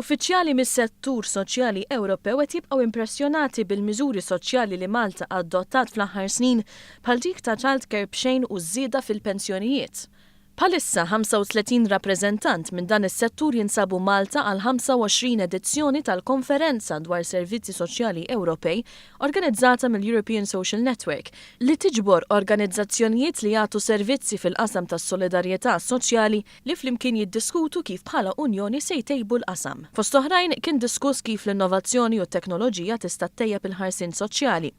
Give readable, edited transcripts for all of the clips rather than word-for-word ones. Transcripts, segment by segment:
Uffiċjali mis-settur soċjali Ewropew qed jibqgħu impressjonati bil-miżuri soċjali li Malta adottat fl-aħħar snin bħal dik ta' childcare b'xejn u ż-żieda fil-pensjonijiet. Bħalissa 35 rappreżentant minn dan is-settur jinsabu Malta għall-25 edizzjoni tal-Konferenza dwar Servizzi Soċjali Ewropej organizzata mill-European Social Network li tiġbor organizzazzjonijiet li jagħtu servizzi fil-qasam tas-solidarjetà soċjali li flimkien jiddiskutu kif bħala Unjoni se jtejbu l-qasam. Fost oħrajn kien diskuss kif l-innovazzjoni u t-teknoloġija tista' ttejjeb il-ħarsien soċjali.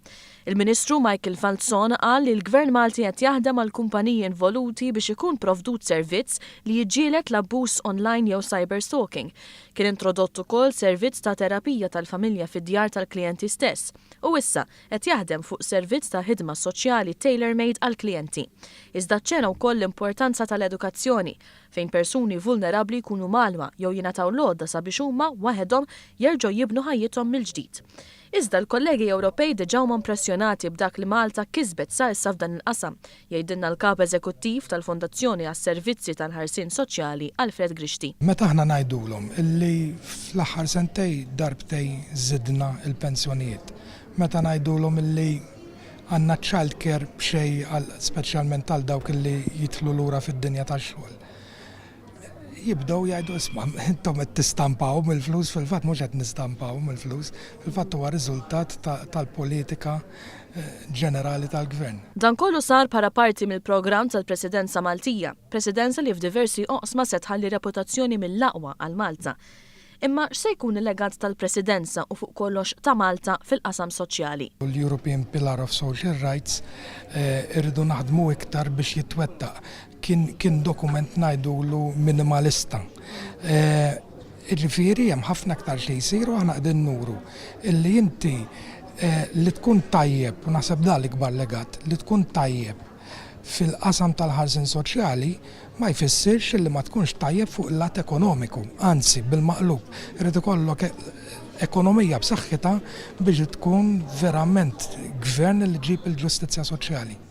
Il-Ministru Michael Falzon qal li l-Gvern Malti qed jaħdem mal-kumpaniji involuti biex ikun provdut servizz li jiġġieled l-abbuż online jew cyberstalking. Kien introdott ukoll servizz ta' terapija tal-familja fid-djar tal-klijenti stess u issa qed jaħdem fuq servizz ta' ħidma soċjali tailor-made għall-klijenti. Iżda aċċenna wkoll l-importanza tal-edukazzjoni, fejn persuni vulnerabbli jkunu mgħallma jew jingħataw l-għodda sabiex huma, waħedhom, jerġgħu jibnu ħajjithom mill-ġdid. Iżda l-kollegi Ewropej diġà huma impressjonati b'dak li Malta kisbet sa issa f'dan il-qasam, jgħidilna l-Kap Eżekuttiv tal-Fondazzjoni għas-Servizzi tal-Ħarsien Soċjali Alfred Grixti. Meta aħna ngħidulhom illi fl-aħħar sentej darbtejn żidna l-pensjonijiet, meta ngħidulhom illi għandna child care b'xejn għal speċjalment għal dawk illi jidħlu lura fid-dinja tax-xogħol, jibdew jgħidu isma' intom qed tistampaw mill-flus, fil-fatt mhux qed nistampaw mill-flus, fil-fatt huwa riżultat tal-politika ġenerali tal-Gvern. Dan kollu sar bħala parti mill-programm tal-Presidenza Maltija, Presidenza li f'diversi oqsma se tħalli reputazzjoni mill-aqwa għal Malta. Imma x'se jkun il-legat tal-Presidenza u fuq kollox ta' Malta fil-qasam soċjali? L-European Pillar of Social Rights irridu naħdmu iktar biex jitwettaq. Kien kien dokument ngħidulu minimalista. Jiġifieri hemm ħafna aktar xi jsir u aħna qegħdin nuru illi inti li tkun tajjeb, u naħseb dan l-ikbar legat, li tkun tajjeb fil-qasam tal-ħarsien soċjali ma jfissirx li ma tkunx tajjeb fuq il-lat ekonomiku, anzi bil-maqlub, irid ikollok ekonomija b'saħħitha biex tkun verament gvern li ġġib il-ġustizzja soċjali.